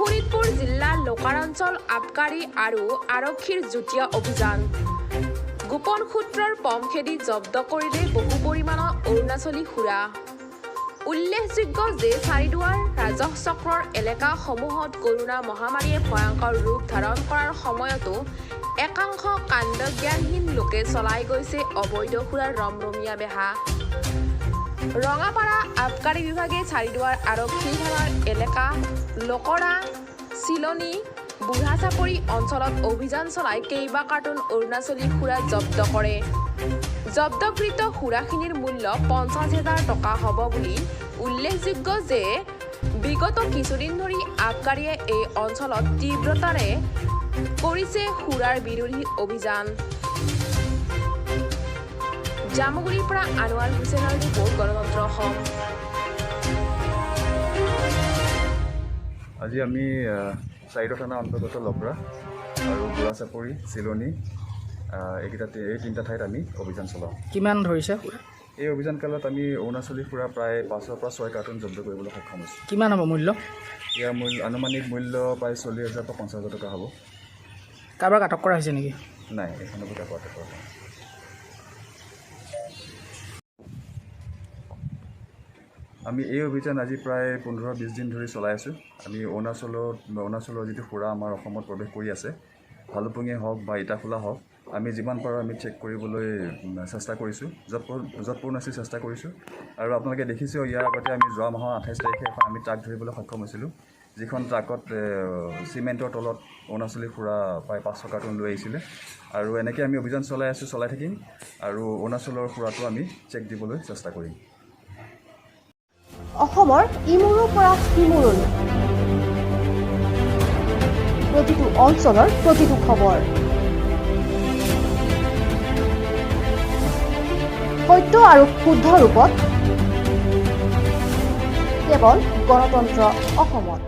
শোণিতপুৰ জিলাৰ লকাৰ অঞ্চল আবকাৰী আৰু আৰক্ষীৰ যুটীয়া অভিযান। গোপন সূত্ৰৰ পম খেদি জব্দ কৰিলে বহু পৰিমাণৰ অৰুণাচলী সুৰা। উল্লেখযোগ্য যে চাৰিদুৱাৰ ৰাজহ চক্ৰৰ এলেকাসমূহত কৰোণা মহামাৰীয়ে ভয়ংকৰ ৰূপ ধাৰণ কৰাৰ সময়তো একাংশ কাণ্ডজ্ঞানহীন লোকে চলাই গৈছে অবৈধ সুৰাৰ ৰমৰমীয়া বেহা। ৰঙাপাৰা আবকাৰী বিভাগে চাৰিদুৱাৰ আৰক্ষী থানাৰ এলেকা লকৰা, চিলনী, বুঢ়াচাপৰি অঞ্চলত অভিযান চলাই কেইবা কাৰ্টুন অৰুণাচলী সুৰা জব্দ কৰে। জব্দকৃত সুৰাখিনিৰ মূল্য 50,000 টকা হ'ব বুলি। উল্লেখযোগ্য যে বিগত কিছুদিন ধৰি আবকাৰীয়ে এই অঞ্চলত তীব্ৰতাৰে কৰিছে সুৰাৰ বিৰোধী অভিযান। জামুগুৰিৰ পৰা আনোৱাৰ হুছেইনৰ ৰিপৰ্ট, গণতন্ত্ৰ অসম। আজি আমি চাৰিটা থানাৰ অন্তৰ্গত লকৰা আৰু বুঢ়াচাপৰি, চিলনী, এইকেইটা এই তিনিটা ঠাইত আমি অভিযান চলাওঁ। কিমান ধৰিছে? এই অভিযান কালত আমি অৰুণাচলী সুৰা প্ৰায় 5ৰ পৰা 6 কাৰ্টুন জব্দ কৰিবলৈ সক্ষম হৈছোঁ। কিমান হ'ব মূল্য? ইয়াৰ মূল্য, আনুমানিক মূল্য প্ৰায় 40,000ৰ পৰা 50,000 টকা হ'ব। কাৰোবাক আটক কৰা হৈছে নেকি? নাই, এইখনৰ পৰা কাকো আটক কৰা নাই। আমি এই অভিযান আজি প্ৰায় 15-20 দিন ধৰি চলাই আছোঁ। আমি অৰুণাচলৰ যিটো সুৰা আমাৰ অসমত প্ৰৱেশ কৰি আছে, ভালুপুঙেই হওক বা ইটাখোলা হওক, আমি যিমান পাৰোঁ আমি চেক কৰিবলৈ চেষ্টা কৰিছোঁ, যৎপৰোনাস্তি চেষ্টা কৰিছোঁ। আৰু আপোনালোকে দেখিছেও, ইয়াৰ আগতে আমি যোৱা মাহৰ 28 তাৰিখে এখন আমি ট্ৰাক ধৰিবলৈ সক্ষম হৈছিলোঁ, যিখন ট্ৰাকত চিমেণ্টৰ তলত অৰুণাচলী সুৰা প্ৰায় 500 কাৰ্টুন লৈ আহিছিলে। আৰু এনেকৈ আমি অভিযান চলাই আছোঁ, চলাই থাকিম আৰু অৰুণাচলৰ সুৰাটো আমি চেক দিবলৈ চেষ্টা কৰিম। অসমৰ ইমূৰৰ পৰা সিমূৰলৈ প্ৰতিটো অঞ্চলৰ প্ৰতিটো খবৰ, সত্য আৰু শুদ্ধ ৰূপত কেৱল গণতন্ত্ৰ অসমত।